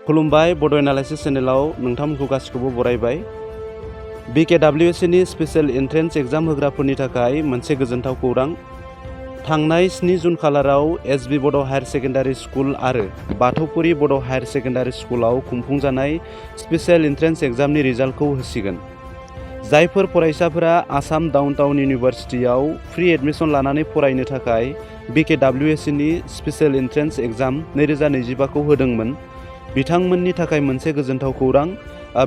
खुलुमबाय बड' एनालाइसिस चेनेलाव नोंथांमोनखौ गासिखौबो बरायबाय। BKWAC नि स्पेशल एन्ट्रेन्स एग्जाम होग्राफोरनि थाखाय मोनसे गोजोनथाव खौरां। थांनाय 7 जुन खालाराव SB बड' हायार सेकेन्डारि स्कुल आरो बाथौपुरि बड' हायार सेकेन्डारि स्कुलाव खुंफुंजानाय स्पेशल एन्ट्रेन्स एग्जामनि रिजाल्टखौ होसिगोन। जायफोर फरायसाफोरा आसाम डाउनटाउन इउनिभारसिटियाव फ्रि एडमिशन लानानै फरायनो थाखाय BKWAC नि स्पेशल एन्ट्रेन्स एग्जाम 2025 खौ होदोंमोन, बिथांमोननि थाखाय मोनसे गोजोनथाव खौरां।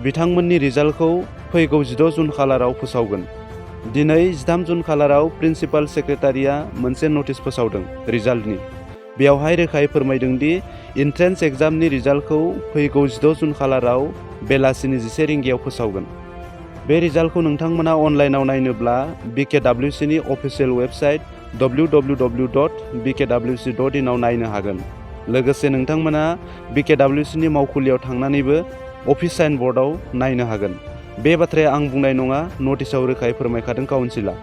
बिथांमोननि रिजाल्टखौ फैगौ 16 जुन खालाराव फोसावगोन। दिनै 13 जुन खालाराव प्रिन्सिपाल सेक्रेटारिया मोनसे नटिस फोसावदों रिजाल्टनि। बेवहाय रोखायै फोरमायदों दि एन्ट्रेन्स एग्जामनि रिजाल्टखौ फैगौ 16 जुन खालाराव बेलासिनि 11 रिंगायाव फोसावगोन। बे रिजाल्टखौ नोंथांमोना अनलाइनाव नायनोब्ला BKWAC नि अफिसियेल वेबसाइट www.bkwc.in आव नायनो हागोन। लोगोसे नोंथांमोना BKWAC नि मावखुलियाव थांनानैबो अफिस साइन बर्डआव नायनो हागोन। बे बाथ्राया आं बुंनाय नङा, नटिसआव रोखायै फोरमायखादों काउन्सिलआ।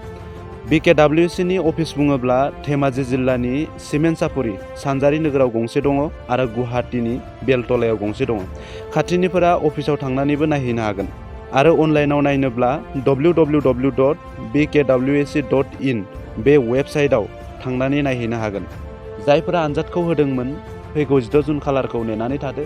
BKWAC नि अफिस बुङोब्ला धेमाजि जिल्लानि सिमेन्टसापुरि सानजारि नोगोराव गंसे दङ आरो गुवाहाटीनि बेलतलायाव गंसे दङ। खाथिनिफोरा अफिसाव थांनानैबो नायहैनो हागोन आरो अनलाइनाव नायनोब्ला www.bkwc.in बे वेबसाइटआव थांनानै नायहैनो हागोन। जायफोरा आनजादखौ होदोंमोन फैगौ 16 जुन खालारखौ नेनानै थादो।